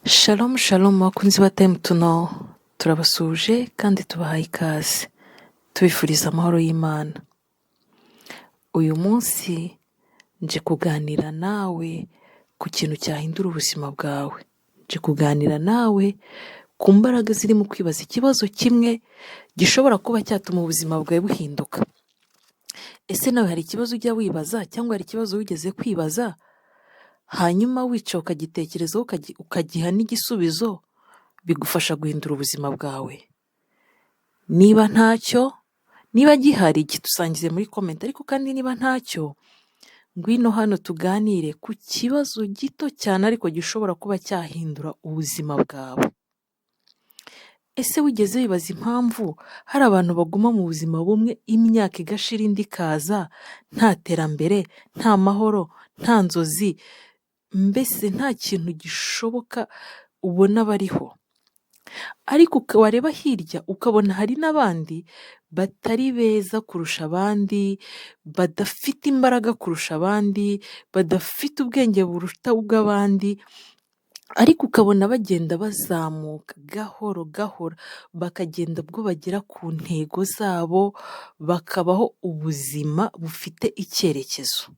Shalom shalom bakunzi ba Time to Know, turabasuhuje kandi tubahaye ikaze, tubifuriza amahoro y'Imana. Uyu munsi nje kuganira nawe ku kintu cyahindura ubuzima bwawe, nje kuganira nawe ku mbaraga ziri mu kwibaza ikibazo kimwe gishobora kuba cyatuma ubuzima bwawe buhinduka. Ese nawe hari ikibazo ujya wibaza cyangwa hari ikibazo wigeze kwibaza, hanyuma wicaye ukagitekerezaho ukagiha n'igisubizo, bigufasha guhindura ubuzima bwawe? Niba ntacyo, niba gihari gidusangize muri comment, ariko kandi niba ntacyo, ngwino hano tuganire ku kibazo gito cyane ariko gishobora kuba cyahindura ubuzima bwawe. Ese wigeze wibaza impamvu hari abantu baguma mu buzima bumwe imyaka igashira indi ikaza, nta terambere, nta mahoro, nta nzozi, mbese nta kintu gishoboka ubona bariho? Ariko wareba hirya ukabona hari n'abandi batari beza kurusha abandi, badafite imbaraga kurusha abandi, badafite ubwenge buruta ubw'abandi, ariko ukabona bagenda bazamuka gahoro gahoro, bakagenda ubwo bagera ku ntego zabo, bakabaho ubuzima bufite icyerekezo.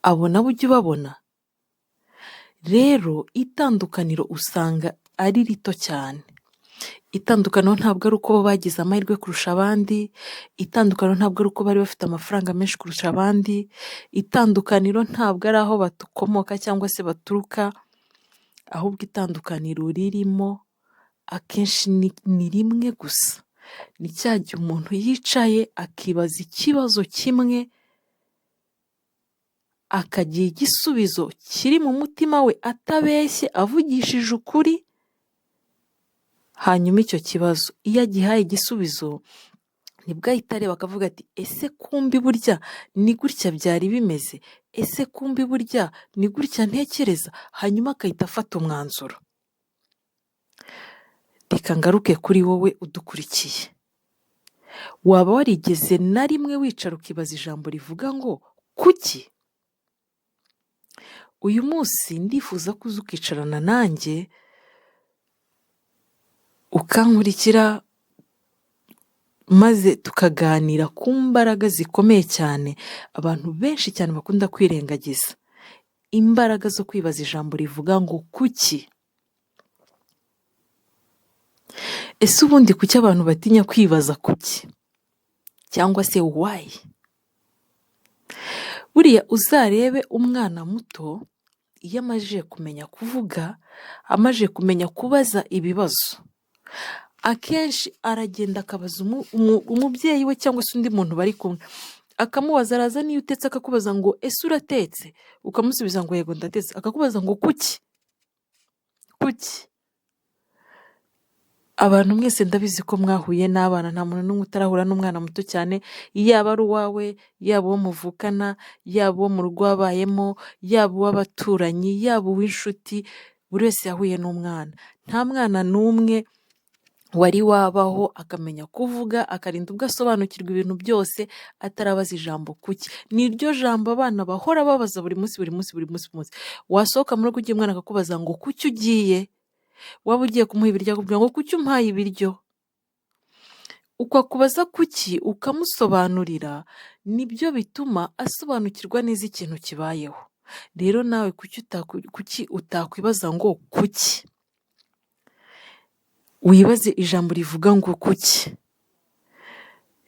Abo nabo ujya ubabona? Rero itandukaniro usanga ari rito cyane. Itandukaniro ntabwo ari uko bo bagize amahirwe kurusha abandi, itandukaniro ntabwo ari uko bari bafite amafaranga menshi kurusha abandi, itandukaniro ntabwo ari aho bakomoka cyangwa se baturuka, ahubwo itandukaniro ririmo akenshi ni rimwe gusa, ni cya gihe umuntu yicaye akibaza ikibazo kimwe, akagiha igisubizo kiri mu mutima we atabeshye avugishije ukuri, hanyuma icyo kibazo iyo agihaye igisubizo nibwo ahita areba akavuga ati ese kumbi burya ni gutya byari bimeze, ese kumbi burya ni gutya ntekereza, hanyuma agahita afata umwanzuro. Reka ngaruke kuri wowe udukurikiye. Waba warigeze na rimwe wicara ukibaza ijambo rivuga ngo kuki? Uyu munsi ndifuza ko uza ukicarana nanjye, ukankurikira, maze tukaganira ku mbaraga zikomeye cyane abantu benshi cyane bakunda kwirengagiza. Imbaraga zo kwibaza ijambo rivuga ngo kuki? Ese ubundi kuki abantu batinya kwibaza kuki? Cyangwa se why? Buriya uzarebe umwana muto iyo amajije kumenya kuvuga, amajije kumenya kubaza ibibazo, akenshi aragenda akabaza umubyeyi we cyangwa se undi muntu bari kumwe, akamubaza, araza niyo utetse akakubaza ngo ese uratetse? Ukamusubiza ngo yego ndatetse, akakubaza ngo kuki? Kuki? Abantu mwese ndabizi ko mwahuye n'abana, nta muntu n'umwe utarahura n'umwana muto cyane, yaba ari uwawe, yaba uwo muvukana, yaba uwo mu rugo wabayemo, yaba uw'abaturanyi, yaba uw'inshuti, buri wese yahuye n'umwana. Nta mwana n'umwe wari wabaho akamenya kuvuga, akarinda ubwo asobanukirwa ibintu byose atarabaza ijambo kuki. Ni ryo jambo abana bahora babaza buri munsi, buri munsi, buri munsi, buri munsi. Wasohoka mu rugo ugiye umwana akakubaza ngo kuki ugiye? Waba ugiye kumuha ibiryo akakubwira ngo kuki umpaye ibiryo? Uko akubaza kuki ukamusobanurira, nibyo bituma asobanukirwa neza ikintu kibayeho. Rero nawe kuki utakwibaza ngo kuki? Wibaze ijambo rivuga ngo kuki?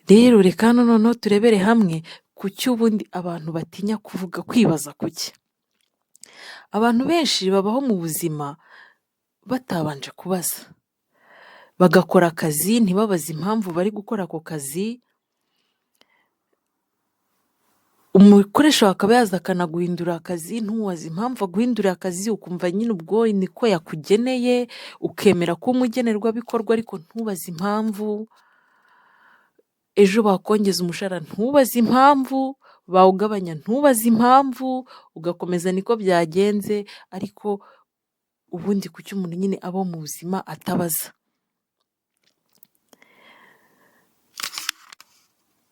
Rero reka hano noneho turebere hamwe kuki ubundi abantu batinya kuvuga kwibaza kuki. Abantu benshi babaho mu buzima batabanje kubaza, bagakora akazi ntibabaze impamvu bari gukora ako kazi, umukoresha wawe akaba yaza akanaguhindurira akazi ntubaze impamvu aguhinduriye akazi, ukumva nyine ubwo niko yakugeneye, ukemera kuba umugenerwabikorwa ariko ntubaze impamvu, ejo bakongeza umushahara ntubaze impamvu, bawugabanya ntubaze impamvu, ugakomeza niko byagenze, ariko ubundi kuki umuntu nyine aba mu buzima atabaza?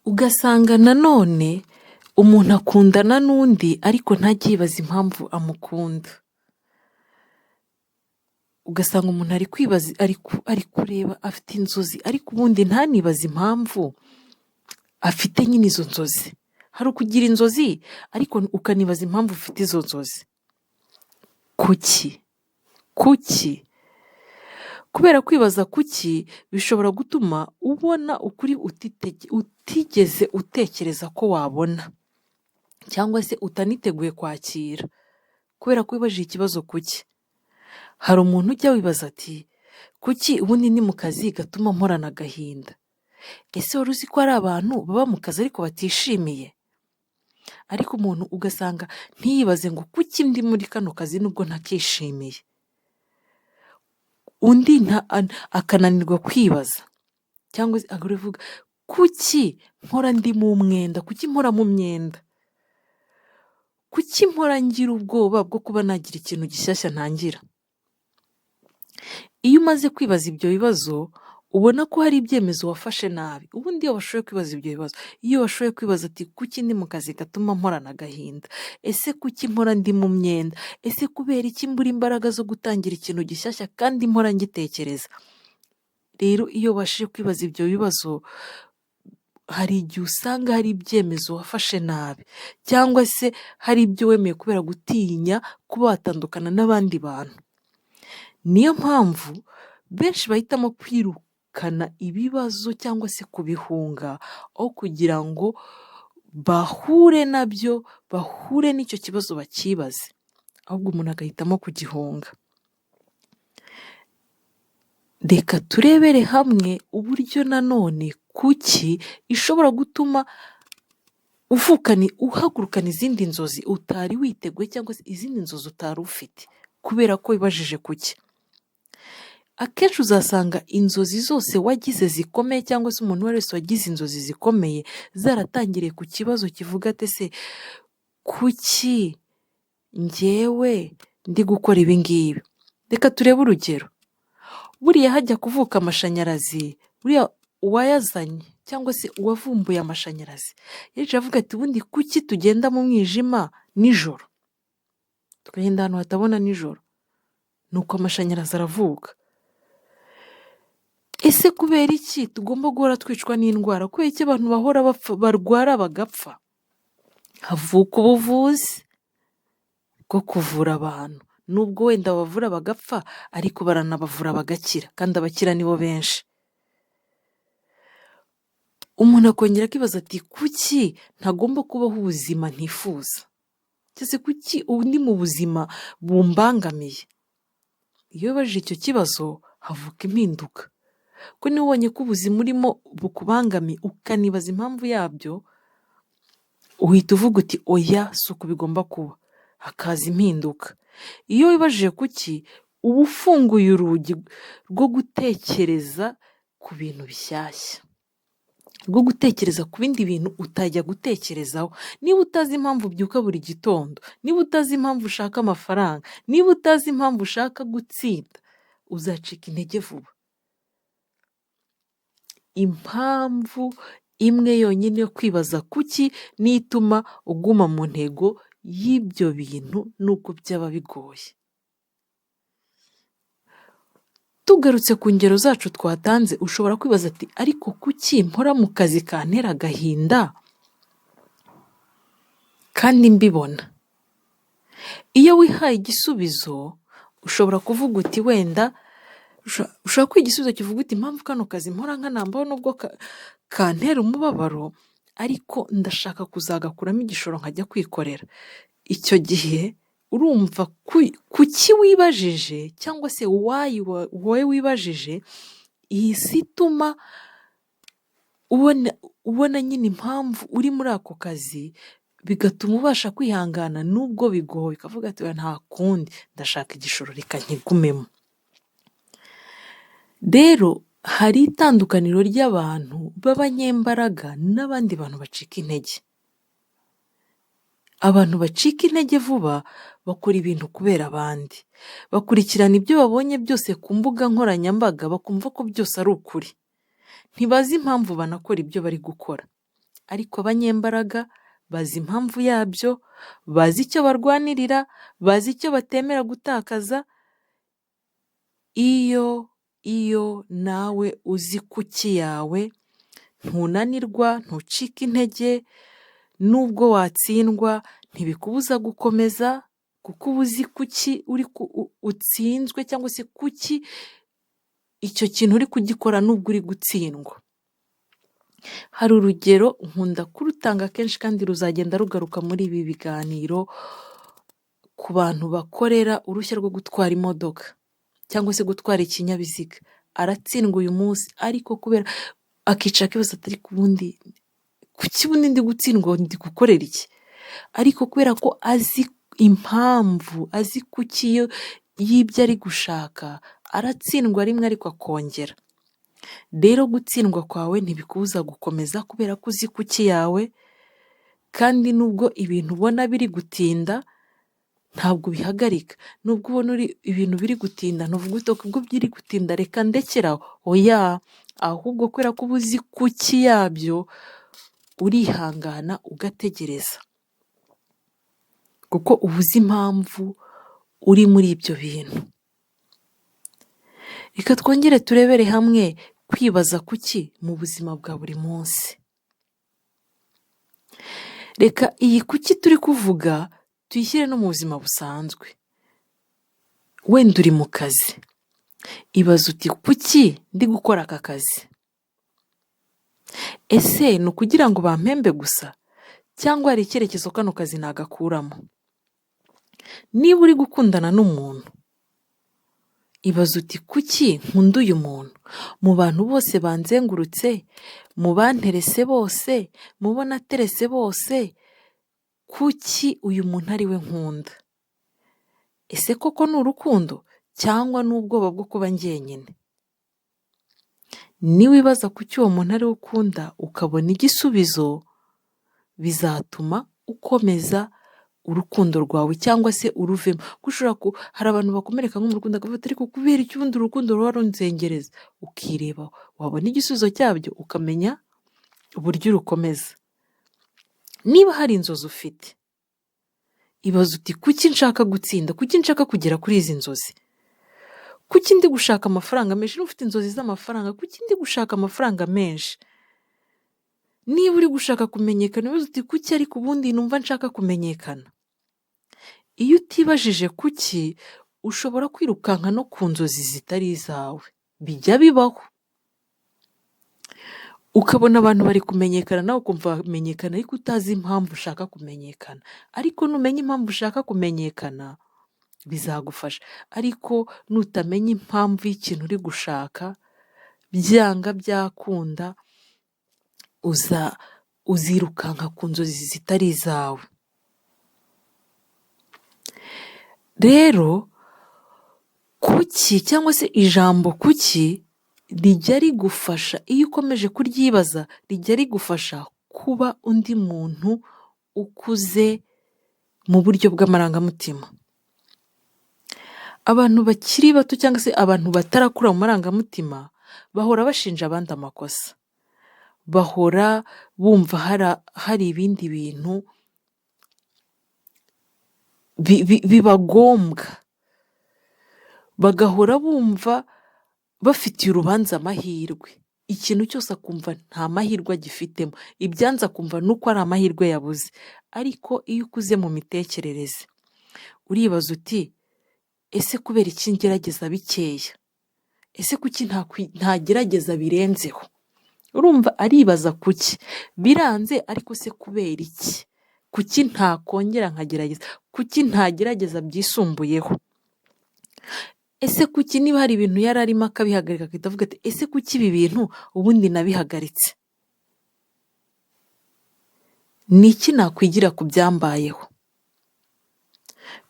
Ugasanga nanone umuntu akundana n'undi ariko ntajye yibaza impamvu amukunda. Ugasanga umuntu ari kwibaza, ari kureba afite inzozi, ariko ubundi ntanibaze impamvu afite nyine izo nzozi. Hari ukugira inzozi ariko ukanibaza impamvu ufite izo nzozi. Kuki? Kuki? Kubera kwibaza kuki bishobora gutuma ubona ukuri utigeze utekereza ko wabona, cyangwa se utaniteguye kwakira, kubera ko wibajije ikibazo kuki. Hari umuntu ujya wibaza ati kuki ubundi ndi mu kazi gatuma mporana agahinda? Ese wari uzi ko hari abantu baba mu kazi ariko batishimiye? Ariko umuntu ugasanga ntiyibaze ngo kuki ndi muri kano kazi nubwo ntakishimiye? Undi akananirwa kwibaza, cyangwa se akavuga kuki mpora ndi mu mwenda, kuki mpora mu myenda? Kuki mpora ngira ubwoba bwo kuba nagira ikintu gishyashya ntangira? Iyo umaze kwibaza ibyo bibazo, ubona ko hari ibyemezo wafashe nabi. Ubundi iyo washoboye kwibaza ibyo bibazo, iyo washoboye kwibaza ati kuki ndi mu kazi gatuma mporana agahinda? Ese kuki mpora ndi mu myenda? Ese kubera iki mbura imbaraga zo gutangira ikintu gishyashya kandi mpora ngitekereza? Rero iyo ubashije kwibaza ibyo bibazo, hari igihe usanga hari ibyemezo wafashe nabi, cyangwa se hari ibyo wemeye kubera gutinya kuba watandukana n'abandi bantu. Niyo mpamvu benshi bahitamo kwirukana ibibazo cyangwa se kubihunga, aho kugira ngo bahure nabyo, bahure n'icyo kibazo bakibaze, ahubwo umuntu agahitamo kugihunga. Reka turebere hamwe uburyo nanone kuki ishobora gutuma uhagurukana izindi nzozi utari witeguye, cyangwa se izindi nzozi utari ufite, kubera ko wibajije kuki. Akenshi uzasanga inzozi zose wagize zikomeye, cyangwa se umuntu uwo ari wese wagize inzozi zikomeye, zaratangiriye ku kibazo kivuga ati ese kuki njyewe ndi gukora ibi ngibi? Reka turebe urugero. Buriya hajya kuvuka amashanyarazi, buriya uwayazanye cyangwa se uwavumbuye amashanyarazi, yaricaye avuga ati ubundi kuki tugenda mu mwijima nijoro? Tukagenda ahantu hatabona nijoro. Nuko amashanyarazi aravuka. Ese kubera iki tugomba guhora twicwa n'indwara? Kubera iki abantu bahora bapfa, barwara bagapfa? Havuka ubuvuzi bwo kuvura abantu. Nubwo wenda babavura bagapfa, ariko baranabavura bagakira, kandi abakira nibo benshi. Umuntu akongera akibaza ati kuki ntagomba kubaho ubuzima ntifuza? Cyangwa se kuki ubu ndi mu buzima bumbangamiye? Iyo wibajije icyo kibazo havuka impinduka. Ko niba ubonye ko ubuzima urimo bukubangamiye, ukanibaza impamvu yabyo, uhita uvuga uti oya si uku bigomba kuba, hakaza impinduka. Iyo wibajije kuki, uba ufunguye urugi rwo gutekereza ku bintu bishyashya, rwo gutekereza ku bindi bintu utajya gutekerezaho. Niba utazi impamvu ubyuka buri gitondo, niba utazi impamvu ushaka amafaranga, niba utazi impamvu ushaka gutsinda, uzacika intege vuba. Impamvu imwe yonyine yo kwibaza kuki niyo ituma uguma mu ntego y'ibyo bintu nubwo byaba bigoye. Tugarutse ku ngero zacu twatanze, ushobora kwibaza ati ariko kuki mpora mu kazi kantera agahinda kandi mbibona? Iyo wihaye igisubizo, ushobora kuvuga uti wenda, ushobora kwiha igisubizo kivuga uti impamvu kano kazi mpora nkanambaho nubwo kantera umubabaro, ariko ndashaka kuzagakuramo igishoro nkajya kwikorera. Icyo gihe urumva kuki wibajije cyangwa se why wowe wibajije, ihise ituma ubona nyine impamvu uri muri ako kazi, bigatuma ubasha kwihangana nubwo bigoye, ukavuga ati nta kundi ndashaka igishoro reka nkigumemo. Rero hari itandukaniro ry'abantu b'abanyembaraga n'abandi bantu bacika intege. Abantu bacika intege vuba bakora ibintu kubera abandi, bakurikirana ibyo babonye byose ku mbuga nkoranyambaga bakumva ko byose ari ukuri, ntibazi impamvu banakora ibyo bari gukora. Ariko abanyembaraga bazi impamvu yabyo, bazi icyo barwanirira, bazi icyo batemera gutakaza. Iyo nawe uzi kuki yawe, ntunanirwa, ntucika intege, nubwo watsindwa ntibikubuza gukomeza, kuko uba uzi kuki utsinzwe cyangwa se kuki icyo kintu uri kugikora nubwo uri gutsindwa. Hari urugero nkunda kurutanga kenshi kandi ruzagenda rugaruka muri ibi biganiro, ku bantu bakorera uruhushya rwo gutwara imodoka cyangwa se gutwara ikinyabiziga. Aratsindwa uyu munsi ariko kubera akicara akibaza ati ariko ubundi kuki ubundi ndi gutsindwa, ndi gukorera iki? Ariko kubera ko azi impamvu, azi kuki y'ibyo ari gushaka, aratsindwa rimwe ariko akongera. Rero gutsindwa kwawe ntibikubuza gukomeza kubera ko uzi kuki yawe, kandi nubwo ibintu ubona biri gutinda ntabwo ubihagarika. Nubwo ubona ibintu biri gutinda ntuvuga uti ubwo biri gutinda reka ndekere aho, oya, ahubwo kubera ko uba uzi kuki yabyo urihangana ugategereza, kuko uba uzi impamvu uri muri ibyo bintu. Reka twongere turebere hamwe kwibaza kuki mu buzima bwa buri munsi. Reka iyi kuki turi kuvuga tuyishyire no mu buzima busanzwe. Wenda uri mu kazi, ibaze uti kuki ndi gukora aka kazi? Ese ni ukugira ngo bampembe gusa cyangwa hari icyerekezo kano kazi nagakuramo? Niba uri gukundana n'umuntu, ibaze uti kuki nkunda uyu muntu? Mu bantu bose banzengurutse, mu banterese bose, mu bo naterese bose, kuki uyu muntu ari we nkunda? Ese koko ni urukundo cyangwa ni ubwoba bwo kuba njyenyine? Niwibaza kuki uwo muntu ari we ukunda ukabona igisubizo, bizatuma ukomeza urukundo rwawe cyangwa se uruvemo. Kuko ushobora hari abantu bakomereka nko mu rukundo akavuga ati ariko kubera iki ubundi urukundo ruba runzengereza? Ukireba wabona igisubizo cyabyo ukamenya uburyo urukomeza. Niba hari inzozi ufite, ibaze uti kuki nshaka gutsinda? Kuki nshaka kugera kuri izi nzozi? Kuki ndi gushaka amafaranga menshi? Niba ufite inzozi z'amafaranga, kuki ndi gushaka amafaranga menshi? Niba uri gushaka kumenyekana, ibaze uti kuki ariko ubundi numva nshaka kumenyekana? Iyo utibajije kuki, ushobora kwirukanka no ku nzozi zitari izawe. Bijya bibaho. Ukabona abantu bari kumenyekana nawe ukumva bamenyekana ariko utazi impamvu ushaka kumenyekana. Ariko numenya impamvu ushaka kumenyekana bizagufasha. Ariko nutamenya impamvu y'ikintu uri gushaka, byanga byakunda uzirukanka ku nzozi zitari izawe. Rero kuki cyangwa se ijambo kuki rijya rigufasha, iyo ukomeje kuryibaza rijya rigufasha kuba undi muntu ukuze mu buryo bw'amarangamutima. Abantu bakiri bato cyangwa se abantu batarakura mu marangamutima bahora bashinja abandi amakosa, bahora bumva hari ibindi bintu bibagombwa, bagahora bumva bafitiye urubanza amahirwe, ikintu cyose akumva nta mahirwe agifitemo, ibyanze akumva ni uko ari amahirwe yabuze. Ariko iyo ukuze mu mitekerereze uribaza uti ese kubera iki ngerageza bikeya? Ese kuki ntagerageza birenzeho? Urumva aribaza kuki biranze, ariko se kubera iki? Kuki ntakongera nkagerageza? Kuki ntagerageza byisumbuyeho? Ese kuki niba hari ibintu yari arimo akabihagarika agahita avuga ati ese kuki ibi bintu ubundi nabihagaritse? Ni iki nakwigira ku byambayeho?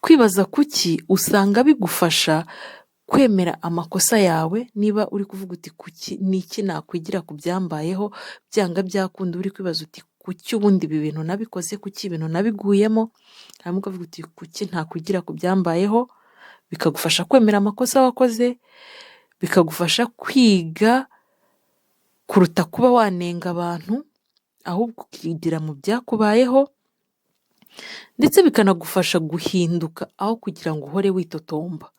Kwibaza kuki usanga bigufasha kwemera amakosa yawe, niba uri kuvuga uti kuki, ni iki nakwigira ku byambayeho, byanga byakunda uri kwibaza uti kuki ubundi ibi bintu nabikoze, kuki ibintu nabiguyemo, hanyuma ukavuga uti kuki ntakwigira ku byambayeho, bikagufasha kwemera amakosa wakoze, bikagufasha kwiga kuruta kuba wanenga abantu, ahubwo ukigira mu byakubayeho, ndetse bikanagufasha guhinduka aho kugira ngo uhore witotomba.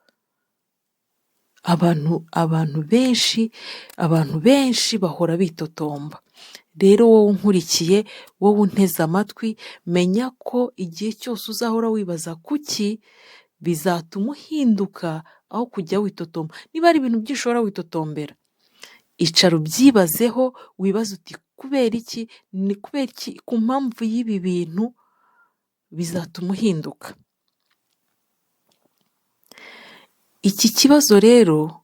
Abantu benshi, abantu benshi bahora bitotomba. Rero wowe unkurikiye, wowe unteze amatwi, menya ko igihe cyose uzahora wibaza kuki, bizatuma uhinduka aho kujya witotomba. Niba hari ibintu byinshi uhora witotombera, icara ubyibazeho, wibaze uti kubera iki, ni kubera iki, ku mpamvu y'ibi bintu bizatuma uhinduka. Iki kibazo rero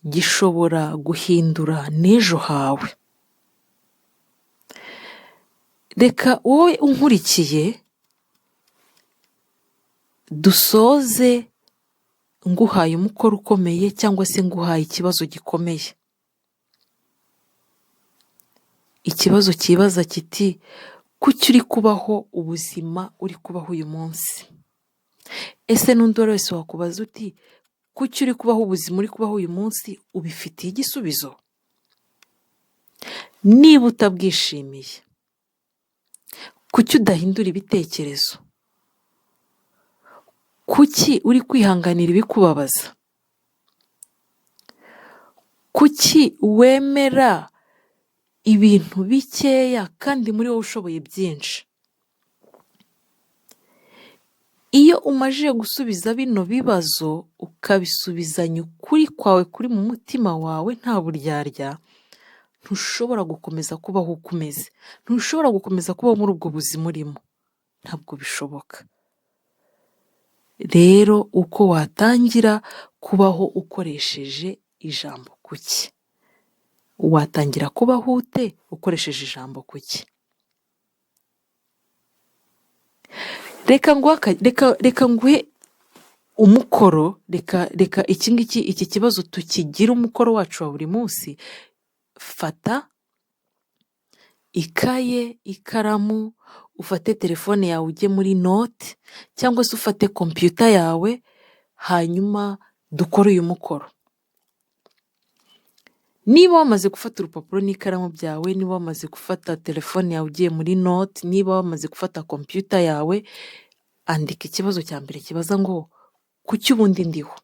gishobora guhindura n'ejo hawe. Reka wowe unkurikiye dusoze nguhaye umukoro ukomeye cyangwa se nguhaye ikibazo gikomeye. Ikibazo cyibaza kiti kuki uri kubaho ubuzima uri kubaho uyu munsi? Ese n'undi uwo ari wese wakubaza uti kuki uri kubaho ubuzima uri kubaho uyu munsi, ubifitiye igisubizo? Niba utabwishimiye, kuki udahindura ibitekerezo? Kuki uri kwihanganira ibikubabaza? Kuki wemera ibintu bikeya kandi muri wowe ushoboye byinshi? Iyo umajije gusubiza bino bibazo, ukabisubizanya ukuri kwawe kuri mu mutima wawe nta buryarya, ntushobora gukomeza kubaho uko umeze, ntushobora gukomeza kubaho muri ubwo buzima urimo, ntabwo bishoboka. Rero uko watangira kubaho ukoresheje ijambo kuki? Watangira kubaho ute ukoresheje ijambo kuki? Reka nguhe umukoro, reka iki ngiki, iki kibazo tukigire umukoro wacu wa buri munsi. Fata ikaye, ikaramu, ufate telefone yawe ujye muri note cyangwa se ufate kompiyuta yawe, hanyuma dukore uyu mukoro. Niba wamaze gufata urupapuro n'ikaramu byawe, niba wamaze gufata telefone yawe ugiye muri note, niba wamaze gufata kompiyuta yawe, andika ikibazo cya mbere kibaza ngo kuki ubundi ndiho?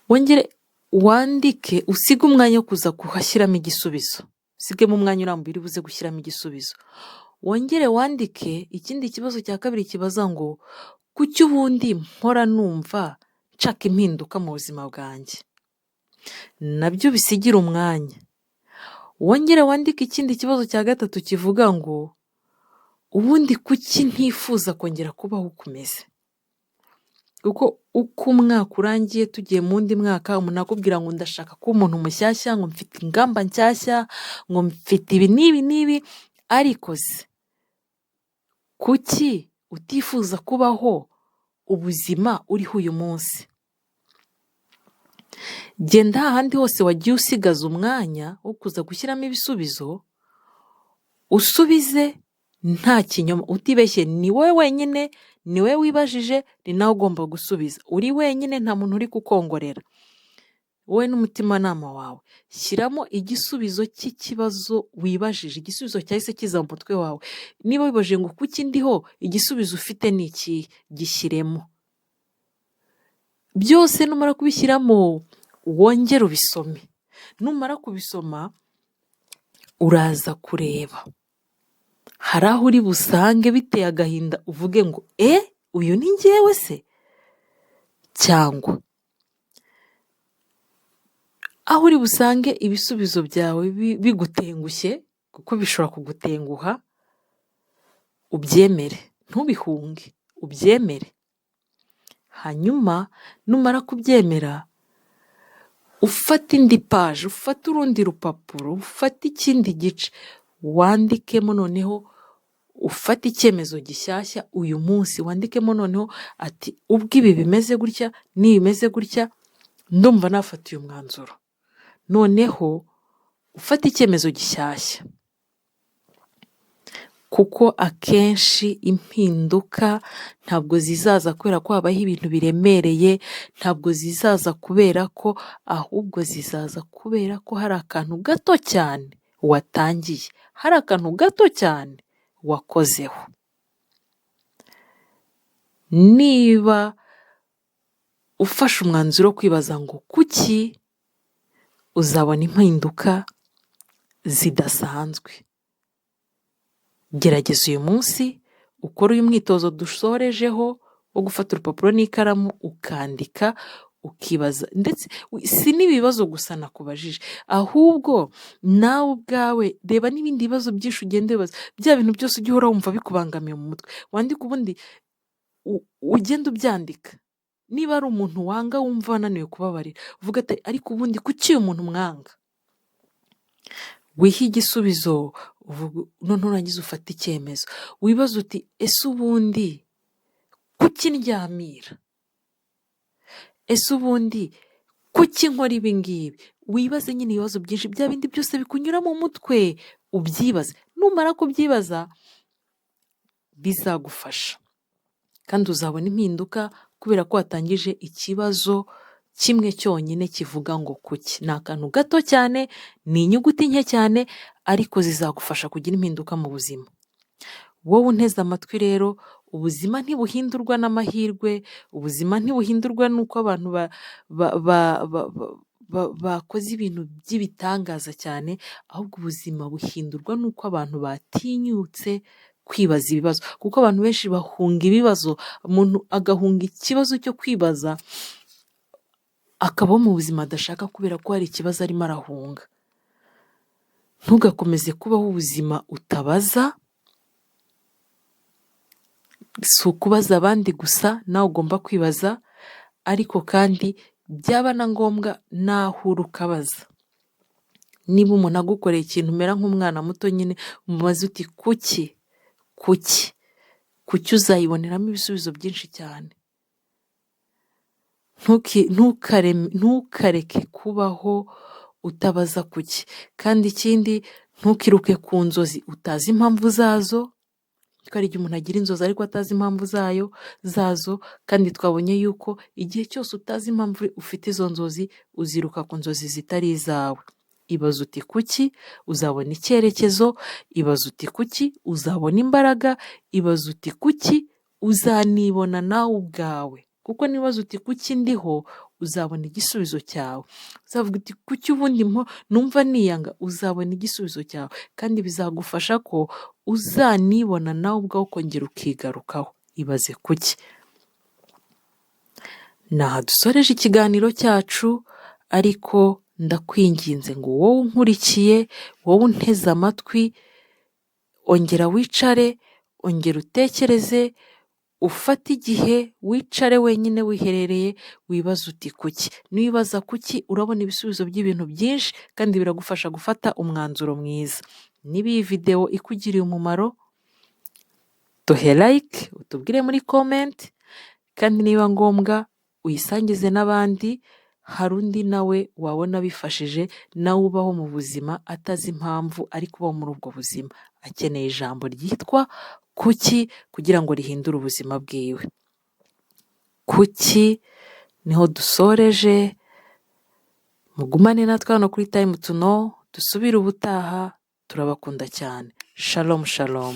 Wongere wandike, usige umwanya wo kuza kuhashyiramo igisubizo, usigemo umwanya urambuye uri buze gushyiramo igisubizo. Wongere wandike ikindi kibazo cya kabiri kibaza ngo kuki ubundi mpora numva nshaka impinduka mu buzima bwanjye? Nabyo bisigire umwanya. Wongere wandike ikindi kibazo cya gatatu kivuga ngo ubundi kuki ntifuza kongera kubaho uko umeze? Kuko uko umwaka urangiye tugiye mu wundi mwaka, umuntu akubwira ngo ndashaka kuba umuntu mushyashya, ngo mfite ingamba nshyashya, ngo mfite ibi n'ibi n'ibi, ariko se kuki utifuza kubaho ubuzima uriho uyu munsi? Genda hahandi hose wagiye usigaza umwanya wo kuza gushyiramo ibisubizo, usubize nta kinyoma, utibeshye, ni wowe wenyine, ni wowe wibajije, ni nawe ugomba gusubiza. Uri wenyine, nta muntu uri kukongorera, wowe n'umutimanama wawe. Shyiramo igisubizo cy'ikibazo wibajije, igisubizo cyahise kiza mu mutwe wawe. Niba wibajije ngo kuki ndiho, igisubizo ufite ni ikihe? Gishyiremo. Byose numara kubishyiramo, wongere ubisome. Numara kubisoma, uraza kureba. Hari aho uri busange biteye agahinda uvuge ngo uyu ni njyewe se? Cyangwa aho uri busange ibisubizo byawe bigutengushye, kuko bishobora kugutenguha, ubyemere, ntubihunge, ubyemere. Hanyuma numara kubyemera, ufate indi paje, ufate urundi rupapuro, ufate ikindi gice, wandikemo noneho, ufate icyemezo gishyashya uyu munsi, wandikemo noneho ati ubwo ibi bimeze gutya, n'ibi bimeze gutya, ndumva nafata uyu mwanzuro. Noneho ufate icyemezo gishyashya. Kuko akenshi impinduka ntabwo zizaza kubera ko habaho ibintu biremereye, ntabwo zizaza kubera ko, ahubwo zizaza kubera ko hari akantu gato cyane watangiye, hari akantu gato cyane wakozeho. Niba Ufashe umwanzuro wo kwibaza ngo kuki, uzabona impinduka zidasanzwe. Gerageza uyu munsi ukore uyu mwitozo dusorejeho wo gufata urupapuro n'ikaramu ukandika, ukibaza, ndetse si n'ibibazo gusa nakubajije, ahubwo nawe ubwawe reba n'ibindi bibazo byinshi ugenda wibaza, bya bintu byose ujya uhora wumva bikubangamiye mu mutwe, wandike, ubundi ugende ubyandika. Niba ari umuntu wanga, wumva wananiwe kubabarira, uvuga ati: "Ariko ubundi kuki uyu muntu mwanga?" Wihe igisubizo, noneho nurangiza ufate icyemezo. Wibaze uti: "Ese ubundi kuki ndyamira? Ese ubundi kuki nkora ibi ngibi?" Wibaze nyine ibibazo byinshi, bya bindi byose bikunyura mu mutwe ubyibaze. Numara kubyibaza bizagufasha kandi uzabona impinduka, kubera ko watangije ikibazo kimwe cyonyine kivuga ngo kuki. Ni akantu gato cyane, ni inyuguti nke cyane, ariko zizagufasha kugira impinduka mu buzima. Wowe unteze amatwi rero, ubuzima ntibuhindurwa n'amahirwe, ubuzima ntibuhindurwa n'uko abantu bakoze ibintu by'ibitangaza cyane, ahubwo ubuzima buhindurwa n'uko abantu batinyutse kwibaza ibibazo, kuko abantu benshi bahunga ibibazo. Umuntu agahunga ikibazo cyo kwibaza, akabaho mu buzima adashaka kubera ko hari ikibazo arimo arahunga. Ntugakomeze kubaho ubuzima utabaza. Si ukubaza abandi gusa, nawe ugomba kwibaza, ariko kandi byaba na ngombwa naho uri ukabaza. Niba umuntu agukoreye ikintu, umera nk'umwana muto nyine, umubaze uti: "Kuki? Kuki? Kuki?" Uzayiboneramo ibisubizo byinshi cyane. Ntukareke kubaho utabaza kuki. Kandi ikindi, ntukiruke ku nzozi utazi impamvu zazo, kuko hari igihe umuntu agira inzozi ariko atazi impamvu zazo. Kandi twabonye yuko igihe cyose utazi impamvu ufite izo nzozi, uziruka ku nzozi zitari izawe. Ibaza uti kuki, uzabona icyerekezo. Ibaza uti kuki, uzabona imbaraga. Ibaza uti kuki, uzanibona nawe ubwawe, kuko nibaza uti kuki ndiho, uzabona igisubizo cyawe. Uzavuga uti kuki ubundi numva niyanga, uzabona igisubizo cyawe, kandi bizagufasha ko uzanibona nawe ubwawe, ukongera ukigarukaho. Ibaze kuki. Ni aha dusoreje ikiganiro cyacu, ariko ndakwinginze ngo wowe unkurikiye, wowe unteze amatwi, ongera wicare, ongera utekereze, ufate igihe wicare wenyine wiherereye, wibaze uti kuki. Niwibaza kuki, urabona ibisubizo by'ibintu byinshi kandi biragufasha gufata umwanzuro mwiza. Niba iyi videwo ikugiriye umumaro, duhe like, utubwire muri comment, kandi niba ngombwa uyisangize n'abandi. Hari undi nawe wabona bifashije, nawe ubaho mu buzima atazi impamvu ari kubaho muri ubwo buzima, akeneye ijambo ryitwa kuki kugira ngo rihindure ubuzima bwiwe. Kuki niho dusoreje. Mugumane natwe hano kuri Time to Know, dusubire ubutaha. Turabakunda cyane. Shalom, shalom.